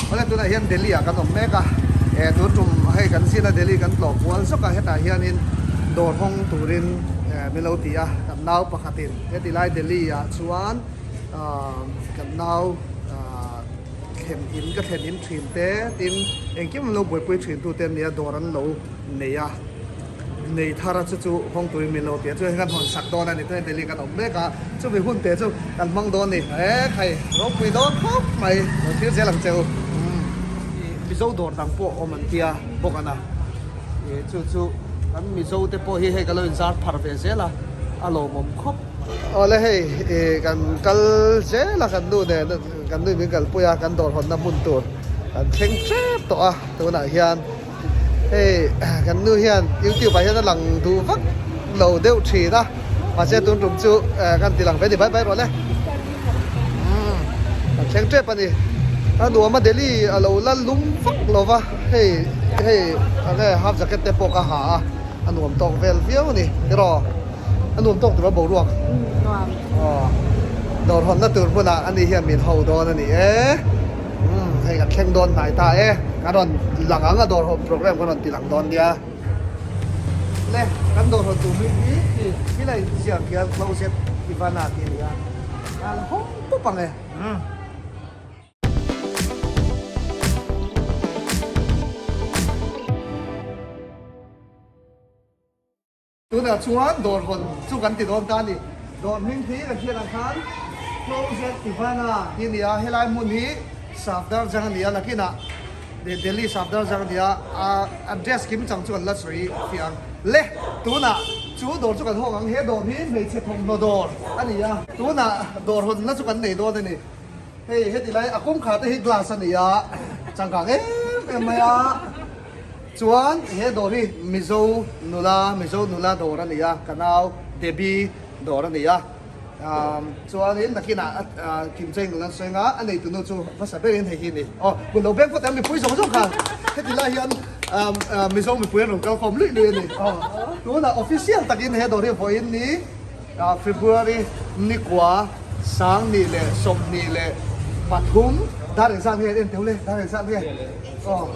Awle tunah hian Delhi ah kan awm mek a, eh tun tum hei kan zin a Delhi kan tlawh kual zawk a, hetah hianin dawr hawng turin eh min lo ti a, kan nau pakhatin heti lai Delhi ah chuan ah kan nau ah thlen in ka thlen in thin te tin engkim an lo buaipui thin tute an nia dawr an lo nei a. Nei thar a chu chu hawng turin min lo ti a, chuan kan hawn sak dawn a ni, chuan Delhi kan awm mek a, chumi hun te chu kan hmang dawn a ni, he khai ropui dawn khawp mai, lo thlir zel ang che u. Mizo dawr dang pawh awm an tia bawk a na, ih chu chu kan Mizo te pawh hi hei ka lo inzar phar ve zel a, a lawmawm khawp. Awle hei ih kan kal zel a kan nu nen kan nu in min kalpui a, kan dawr hawnna hmun tur kan thleng tep tawh a tunah hian. Hei kan nu hian youtube ah hian a lang duh vak lo deuh thin a mahse tun tum chu kan ti lang ve a ni bai bai rawh le umm kan thleng tep a ni a nuam a Delhi a lo la lum vak lo va hei hei enge half jacket te pawh ka ha a a nuam tawk vel viau a ni tiraw a nuam tawk tur a boruak aw dawr hawnna tur hmunah ani hian min ho dawn a ni e. Umm hei kan thleng dawn hnai ta e, kan rawn lang ang a dawr hawn program kan rawn ti lang dawn nia. Le kan dawr hawn tur hi hi hi helai ziak hian closet Ivana tih a ni a, a la hawng pawp ang e. Umm. Tunah chuan dawr hawn chu kan ti dawn ta a ni. Dawr hming hi ka hriat ang khan Closet Ivana tih a ni a, helai hmun hi Safdarjung a ni a, nakinah Delhi Safdarjung a ni a, a address kim chang chu kan la sawi fiah ang. Le, tunah chu dawr chu kan hawng ang, he dawr hi hmeichhe thawmhnaw dawr a ni a, tunah dawr hawnna chu kan nei dawn a ni. Hei heti lai a kawngkhar te hi glass a ni a, changkang em em mai a. Chuan he dawr hi Mizo nula, Mizo nula dawr a ni a, ka nau Debbie dawr a ni a. Chuanin nakinah Kim Cheng nula an sawi anga, a neitu nu chu hmasa berin hei hi a ni. Aw, hun lo beng phawt ang mipui zawng zawng khan heti lai hian Mizo mipui an rawn kal khawm luih luih a ni. Aw, tunah official takin he dawr hi vawiin ni February nikua 2023 dar engzat nge en teuh le, dar engzat nge? Aw,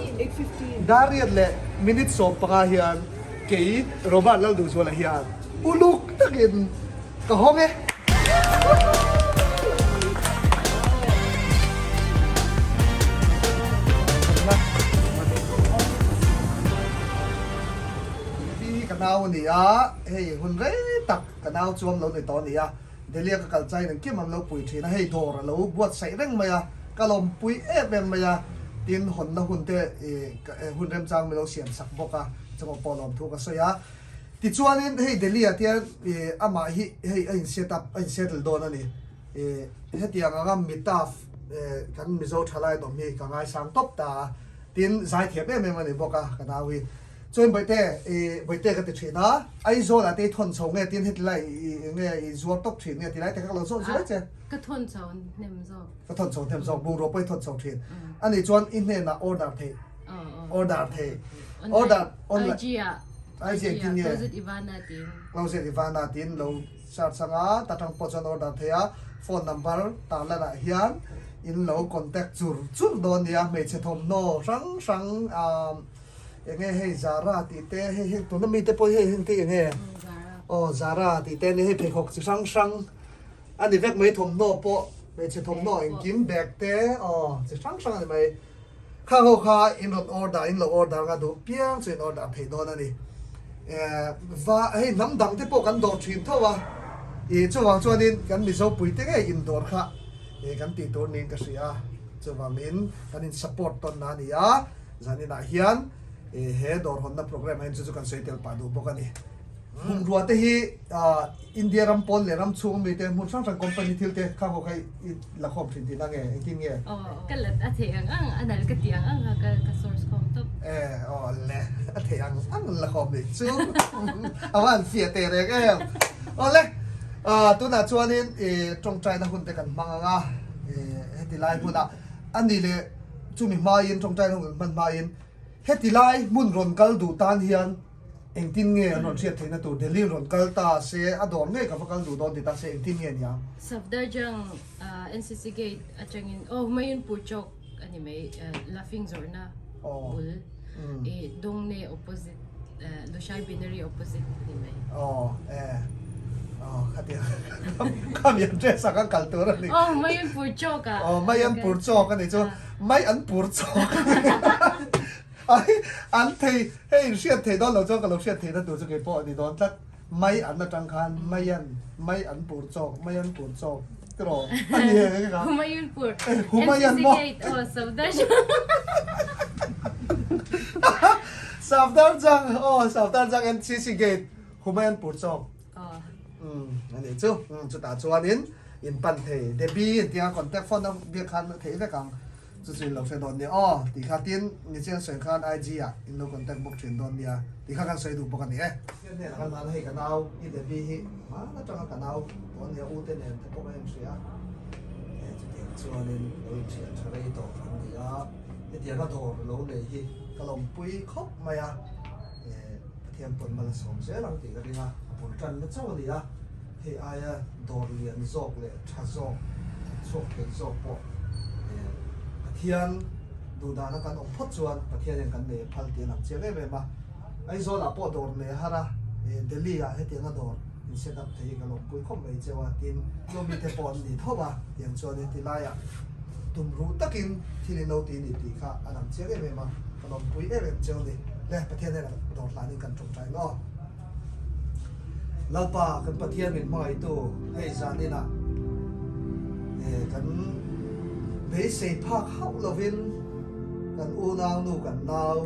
dar riat leh minute 15 hian kei Robert Lalduhzuala hian uluk takin ka hawng e. Hi ka nau a ni a, hei hun rei tak ka nau chuam lo ni tawh a ni a. Delhi a ka kal chai engkim an lo pui thin a, hei dawr a lo buatsaih reng mai a, ka lawmpui em em mai a, tin hawnna hun te hun remchang min lo siam sak bawk a, chungah pawh lawmthu ka sawi a. Tichuanin hei Delhi ah tian amah hi hei a in set up a in settle dawn a ni, hetiang anga mitaf kan Mizo thalai an awm hi ka ngaisang tawp ta a, tin zaithiam em em a ni bawk a ka nau hi. Chuan Bawihte, i Bawihte ka ti thin a, Aizawl ah te i thawn chho nge tin heti lai i nge i zuar tawp thin nge ti lai te kha ka lo zawh zuai che. Ka thawn chho hnem zawk. Ka thawn chho hnem zawk, bungrua pawh i thawn chho thin. Ani chuan i hnenah order theih. Order theih. Order online. IG ah. IG ah engtin nge? Closet Ivana tiin. Closet Ivana tiin lo search anga ta tang pawh chuan order theih a, phone number tarlan ah hian in lo contact chur chur dawn nia, hmeichhe thawmhnaw hrang hrang Enge hei Zara tih te hei heng tuna mite pawh hi hei heng te enge aw Zara tih te ania hei pheikhawk chi hrang hrang a ni vek mai thawmhnaw pawh hmeichhe thawmhnaw engkim bag te aw chi hrang hrang a ni mai khang ho kha in rawn order in lo order anga duh piang chu in order theih dawn a ni eh va hei hnam dang te pawh kan dawr thin tho a ih chuvang chuanin kan Mizo pui te ngei indawr kha ih kan tih tur niin ka hria chuvangin kan in support tawn na a ni a. Zaninah hian he dawr hawnna program ah hian chu chu kan sawi tel pah duh bawk a ni. Bungrua te hi India ram pawn leh ram chhung mite hmun hrang hrang company thil te khang ho kha i la khawm thin tihna nge engtin nge? Aw ka lat a theih ang ang a nal ka tih ang ang a ka source khawm tawp. E aw le a theih ang ang la khawm nih chu a va han fiah teh reng em. Aw le tunah chuanin i tawngtaina hun te kan hmang ang a heti lai hmunah a ni leh Chumi hmain, tawngtai ho kan hman hmain, heti lai hmun rawn kal duh tan hian engtin nge an rawn hriat theihna tur Delhi rawn kal ta se, a dawr ngei ka va kal duh dawn ti ta se engtin nge niang? Safdarjung NCC gate atangin, oh Humayunpur chawk ani mai laughing zawrhna bul i Dongne opposite Lushai Binary opposite ani mai. Aw e aw khatiang khami address ah khan kal tur ani. Aw mai an pur chawk ah. Aw mai an pur chawk ani chu mai an pur chawk ai an thei hei hriat thei dawn lo chuan ka lo hriat theihna tur chu keipawh ani dawn tlat. Mai an atang khan mai an mai an pur chawk mai an pur chawk tiraw a ni e eng eng Humayun pur Humayun maw NCC gate aw Safdarjung Safdarjung aw Safdarjung NCC gate Humayun pur chawk aw um a nih chu um chutah chuanin in pan thei Debbie engtianga contact phone a biak khan a theih vek ang. Chu chu in lo hre dawn nia aw tih kha tin nichian sawi khan IG ah in lo contact bawk thin dawn nia tih kha kan sawi duh bawk a ni e. Hian hnenah kan hlan a hei ka nau i Debbie hi hman atanga ka nau tawh ania u te nen te pawh ka inhria e chutiang chuanin lo inhriat tha rei tawh an ni a hetianga dawr lo nei hi ka lawmpui khawp mai a e Pathian pawn mal a sawm zel ang tih ka ring a a bul tanna chauh a ni a hei aia dawr lian zawk leh tha zawk chhuak thei zawk pawh Pathian duhdana kan awm phawt chuan Pathian hian kan nei a phal tih a lang chiang em em a. Aizawlah pawh dawr nei a har a, Delhi ah hetianga dawr in set up thei hi ka lawmpui khawp mai cheu a, tin mite pawh an ni tho a, tiang chuan heti laiah tum ruh takin thil in lo ti ni tih kha a lang chiang em em a, ka lawmpui em em cheu a ni. Le Pathian hian dawr hlanin kan tawngtai maw? Lalpa kan Pathian min hmangaihtu hei zaninah kan beisei phak hauh lovin kan unaunu kan nau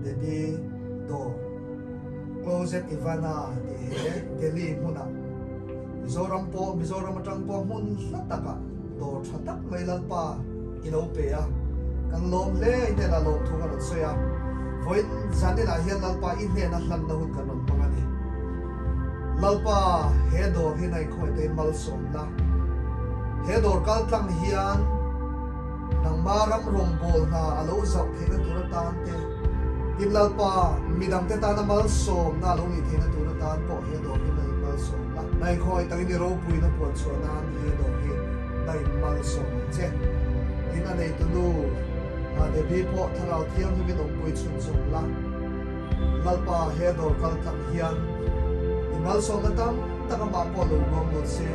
Debbie dawr Closet Ivana tih he Delhi hmunah Mizoram pawh Mizoram atang pawh hmun hla takah dawr tha tak mai Lalpa i lo pe a, kan lawm hle i hnenah lawmthu kan rawn sawi a, vawiin zaninah hian Lalpa i hnena hlanna hun kan rawn hmang a ni. Lalpa, he dawr hi naikhawi te malsawmna, he dawr kal tlang hian nangma ram rawngbâwl hna a lo zauh theihna tur atan te, tin Lalpa, midangte tana malsawmna a lo nih theihna tur atan pawh he dawr hi nai malsawmna, naikhawi takin i ropuina puan chhuah nan he dawr hi Daih malsawm ang che. Tin a neitu nu Debbie pawh Thlarau Thianghlimin awmpui chhunzawm la. Lalpa he dawr kal tlang hian i malsawmna tam tak amah pawh lo luang dawn se.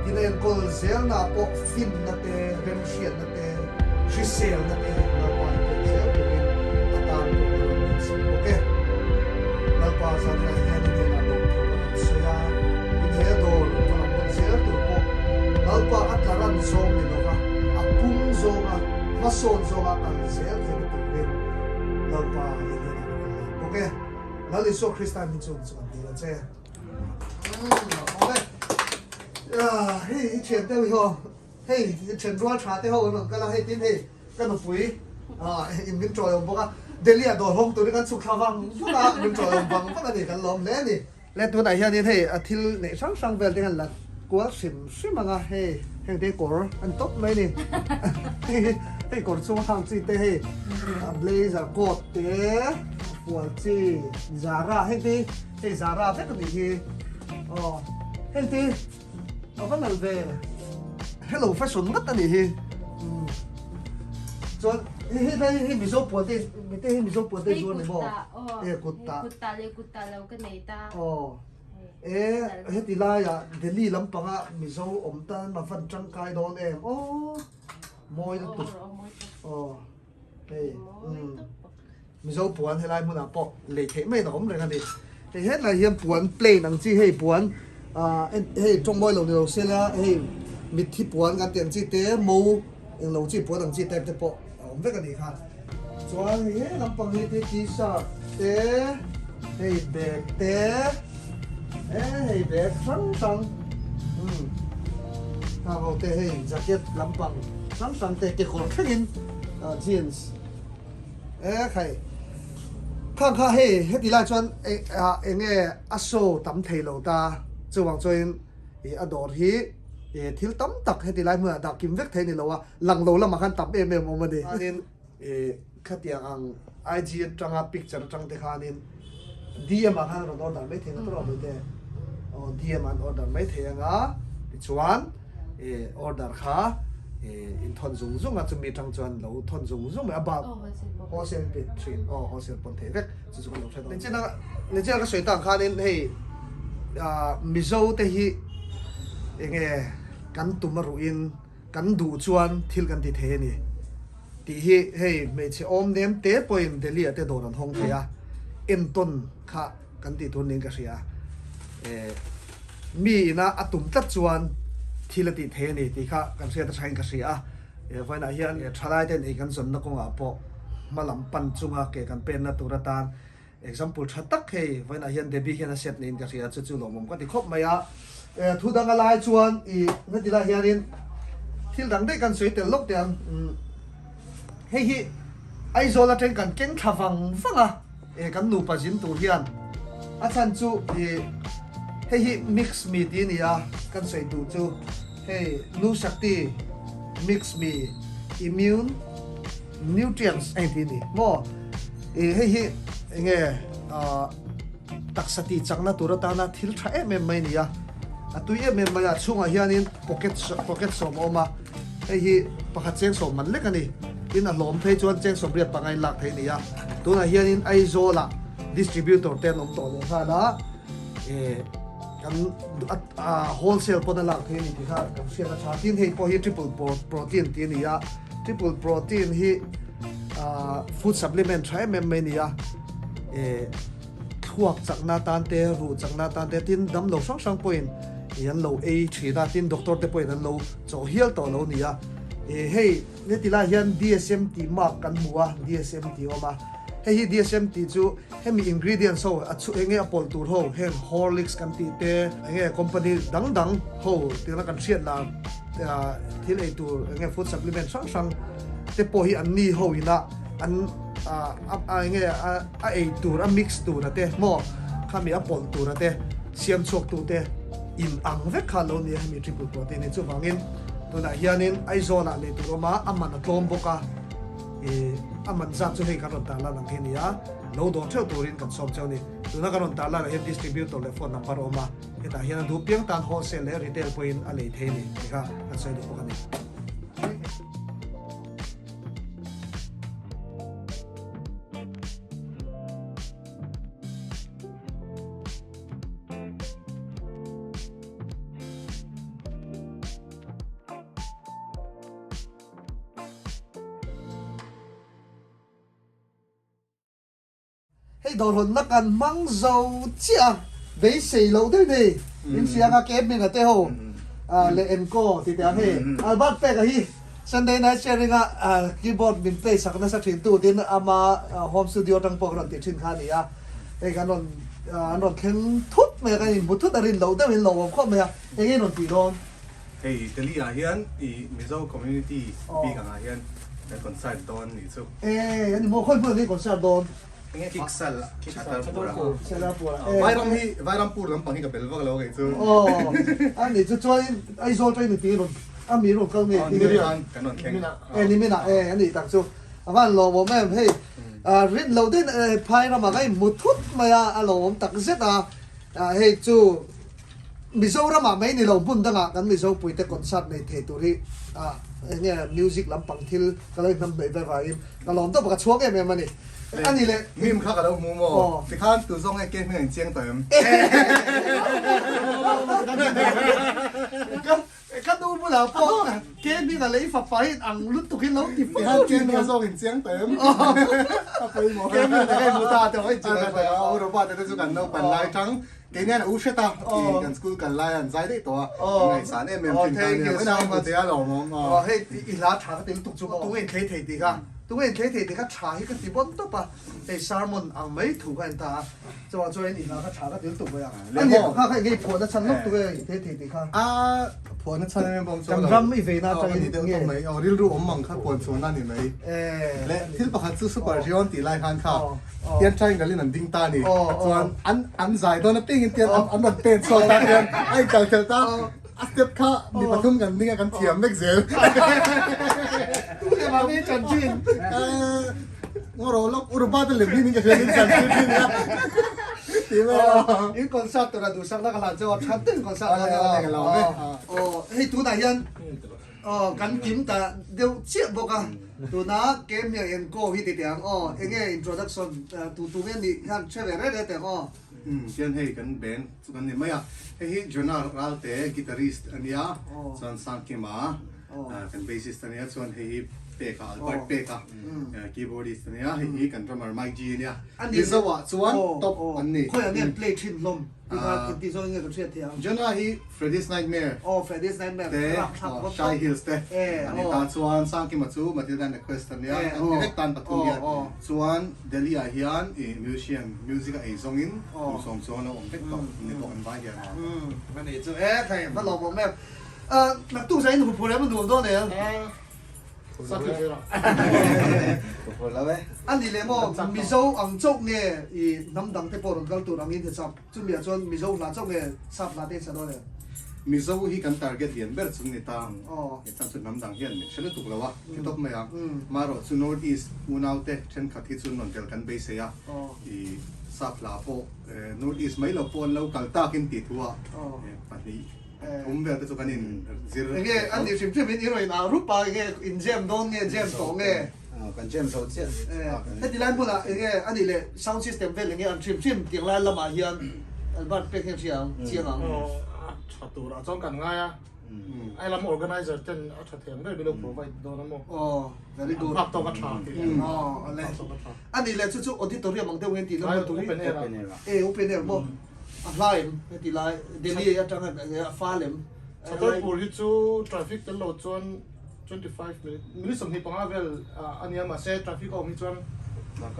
Tin a enkawl zelna pawh finna te, remhriatna te, hriselna te Lalpa i pek zel turin a tan pawh ka rawn insak bawk e. Lalpa zaninah hian i hnenah lawmthu ka rawn sawi a, in he dawr ka rawn hawn zel tur pawh Lalpa a tla ran zawng ni lova a pung zawnga hmasawn zawnga kal zel theihna turin Lalpa i hnenah ka rawn hlan bawk e. Lal Isua Krista min chung chu kan dil a che. Hei i thian deuh hi aw. Hei then rual tha te ho an rawn kal a, hei tin hei ka nupui in min tawi awm bawk a, Delhi ah dawr hawng turin kan chhuk thla vang vang a, min tawi awm vang vang a ni, kan lawm hle a ni. Le tunah hianin hei a thil neih hrang hrang vel te hian la kual hrim hrim ang a, hei heng te kawr an tawp mai a ni, hei hei kawr chhung hang chi te hei blazer coat te fual chi Zara heng te hei Zara vek a nih hi aw heng te. A va nalh ve. Hello fashion ngat a nih hi. Chuan hei hei hei hei Mizo puan te mite hi Mizo puan te zuar ni maw? Hei kut ta aw. E kut ta leh kut ta lo ka nei ta. Aw. E heti laiah Delhi lampanga Mizo awm tan a van tangkai dawn em aw. Mawi lutuk. Aw. Hei umm Mizo puan helai hmunah pawh lei theih mai in a awm reng a ni. Hei hetlai hian puan plain ang chi hei puan ah hei tawngmawi lo ni lo se la hei mitthi puan kan tih ang chi te mo eng lo chi puan ang chi type te pawh a awm vek a nih kha. Chuan hei he lampang hi te t-shirt te hei bag te he hei bag hrang hrang umm hang ho te hei jacket lampang hrang hrang te kekawr thlengin jeans e khai khang kha hei heti lai chuan eng nge a show tam thei lo ta chuvang chuanin ih a dawr hi ih thil tam tak heti lai hmunah dah kim vek thei a ni lo a lang lo lamah khan tam em em awm a ni chuanin ih khatiang ang IG atanga picture atang te khanin DM ah khan rawn order mai thei ang a tawrh mai te aw DM ah an order mai thei ang a tichuan ih order kha. In thawn zung zung a, chumi atang chuan lo thawn zung zung mai a, bak wholesale pe thin aw wholesale pawn thei vek chu chu kan lo hre dawn. Nichina nichina ka sawi tang khanin hei Mizo te hi enge kan tum a ruhin kan duh chuan thil kan ti thei a ni tih hi hei hmeichhe awm nem te pawhin Delhi ah te dawr an hawng thei a, entawn kha kan tih tur niin ka hria. Mi ina a tum tlat chuan thil a tih thei a ni tih kha kan hriat a thain ka hria a. Vawiinah hian thalai ten ei kan zawnna kawngah pawh hma lam pan chunga ke kan penna tur atan example tha tak hei vawiinah hian Debbie hian a set niin ka hria a, chu chu lawmawm ka ti khawp mai a. Thu danga lai chuan i heti lai hianin thil dang daih kan sawi tel lawk teh ang. Hei hi Aizawl atang kan keng thla vang vang a. E kan nupa zin tur hian a chhan chu i hei hi mix mi ti a ni a, kan sawi duh chu hei Nu Shakti mix mi immune nutrients a inti a ni maw? I hei hi enge taksa tih chakna tur atana thil tha em em mai a ni a, a tui em em mai a, chhungah hianin pocket pocket sawm a awm a. Hei hi pakhat cheng sawm man lek a ni. Tin a hlawm phei chuan cheng sawm riat panga in lak theih a ni a. Tunah hianin Aizawlah distributor te an awm tawh leh nghal a, eh kan a wholesale pawn a lak theih a ni tih kha kan hriat a tha. Tin hei pawh hi triple protein tih a ni a, triple protein hi food supplement tha em em mai a ni a, eh thluak chakna tan te, ruh chakna tan te, tin damlo hrang hrang pawhin ih an lo ei thin a, tin doctor te pawhin an lo chawh hial tawh lo ni a. Ih hei heti lai hian DSM tih mark kan hmu a, DSM tih a awm a, hei hi DSM tih chu hemi ingredients ho a chhu enge a pawlh tur ho heng Horlicks kan tih te enge company dang dang ho tihna kan hriat lah thil ei tur enge food supplement hrang hrang te pawh hi an ni ho ina an a enge a a ei tur a mix tur a te maw khami a pawlh tur a te siam chhuak tu te in ang vek kha lo ni a hemi triple protein hi chuvangin tunah hianin Aizawl ah lei tur awm a a man a tlawm bawk a ih a man zat chu hei kan rawn tarlan ang hi a ni a lo dawr theuh turin kan sawm cheu a ni tuna kan rawn tarlan ah hian distributor leh phone number a awm a hetah hian a duh piang tan wholesale leh retail pawhin a lei thei a ni tih kha kan sawi duh bawk a ni. Hei dawrhawnna kan hmang zo chiah a, beisei loh deuh nei in hria anga ke hming a te ho leh enkaw tih teh ang hei Albert Peka hi Sunday Night Sharing a keyboard min play sak nasa thin tu tin ama home studio atang pawh ka rawn tih thin kha a ni a, hei kan rawn an rawn thleng thut mai a, kan inhmu thut a rin loh deuh in lo awm khawp mai a, eng nge rawn tih dawn? Hei Delhi ah hian i Mizo community bik ang ah hian kan concert dawn nih chu. E ani maw khawi hmun ah nge concert dawn? Enge Kiksal Chhatarpur ah. Chhatarpur ah e. Vairam hi Vairampur lampang hi ka bel vak lo kei chu. Aw ani chu chuan in Aizawl train in ti rawn a mi rawn kal nge ti nge. Kan rawn thleng. E nimin ah e ani tak chu a van lawmawm em hei rin loh deuhin phai ramah ka inhmu thut mai a a lawmawm tak zet a hei chu Mizoramah mai ni lo hmun dangah kan Mizopuite concert nei thei tur hi eng nge music lampang thil ka lo inhnam hnaih ve vangin ka lawm tawp a, ka chhuak em em a ni. A ni le. Mim kha ka lo hmu maw? Tikhan tu zawng nge ke hming a inchiang tawh em? Ka nu bulah pawh ke hming a lei fapa hi ang lutuk hi lo ti fo Tikhan ke hming a zawng inchiang tawh em? A pawimawh. Ke hming a lei hmu ta tawh a inchiang tawh em? U Robert te chu kan naupan lai tang. Keinian a u hret a, i kan school kal lai a an zai daih tawh a, kan ngaihsan em em thin kha nia, vawiin a hmu che a lawmawm aw. Hei i hla tha ka ti lutuk chu maw, tunge inthlei thei tih kha, tunge inthlei thei tih kha tha hi ka ti bawn tawp a, hei sermon ang mai thu kha en ta a, chuvang chuan i hla kha tha ka ti lutuk mai a, a ni kha kha enge i phuahna chhan lawk tunge inthlei thei tih kha. A phuahna chhan em em bawk chu kan ram i veina atangin nge. Deuh tawp mai, aw rilru awm ang kha puan chhuahna a ni mai. Leh thil pakhat chu super rion tih lai khan kha. Tian triangle in an ding ta a ni. Chuan an an zai dawn apiangin tian an an rawn pen chhuak ta tian a inkal khelh ta a step kha mi pathum kan ding a kan thiam vek zel. Tunge mah mi chan thin? Ngaw lawk Urupa te lem hi ning ka hria min chan tir thin a. Ti mai a. In concert tura duhsakna ka hlan cheu a, tha deuhin concert a la. Aw hei tunah hian. Aw kan kim ta deuh chiah bawk a, tuna Kemia and Co hi ti teh ang aw, enge introduction tu tu nge nih hian hre ve reng reng teh ang aw. Umm tian hei kan band chu kan ni mai a, hei hi Jonah Ralte guitarist a nia, chuan Sangkima kan bassist a nia, chuan hei hi Peka Albert Peka keyboardist a nia, hei hi kan drummer Mike G a nia, Mizo ah chuan top an ni. Khawiah nge an play thin hlawm? Tikhan engti zawng in nge kan hriat theih ang? Jonah hi Freddy's Nightmare Aw Freddy's Nightmare te Shy Hills te a ni ta chuan Sangkima chu Matilda and the Quest a nia an ni vek tan pathum hian chuan Delhi ah hian ih musician music a ei zawng in kum sawm chuan a lo awm vek tawh an ni bawk an vai hian. A nih chu e thei va lawm awm em. Naktuk zan in huphurh em a nuam dawn em? A nih leh maw Mizo ang chauh nge i hnam dang te pawh rawn kal tur angin hechap chumi ah chuan Mizo hla chauh nge sap hla te in sa dawn em? Mizo hi kan target lian ber chu ni ta, hechap chu hnam dang hian min hre lutuk lo a ti tawp mai a, marawh chu North East unau te thenkhat hi chu rawn tel kan beisei a, i sap hla pawh North East mai lo pawh an lo kal takin tih thu ah pahnih Thum vel te chu kan in zir. Enge an nih hrim hrim in i rawn in ah rup a enge in jam dawn nge jam tawh nge. Kan jam zo chiah. Heti lai hmunah enge a nih leh sound system vel enge an hrim hrim tiang lai lamah hian Albert pek hian hria ang chiang ang. A tha turah chuan kan ngai a, ai lam organizer ten a tha thei ang ber min lo provide dawn a maw. Aw very good. An nghak tawk a tha tih leh. Aw ale. A nih leh chu chu auditorium ang deuh nge tih lam tur hi. Open air a. E open air maw. A hla em heti lai Delhi atanga a fal em? Chhatarpur hi chu traffic tel lo chuan 25 minute minute 25 vel a nia mahse traffic a awm hi chuan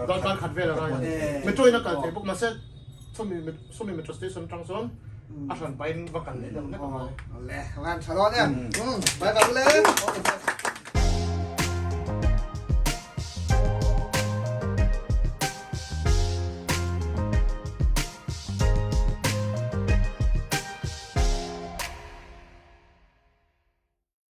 darkar khat vel a rai a metro in a kal thei bawk mahse sawmi sawmi metro station atang chuan a hran pahin va kal leh deuh hlek a ngai. Le, ngan tha dawn em. Bye bye le.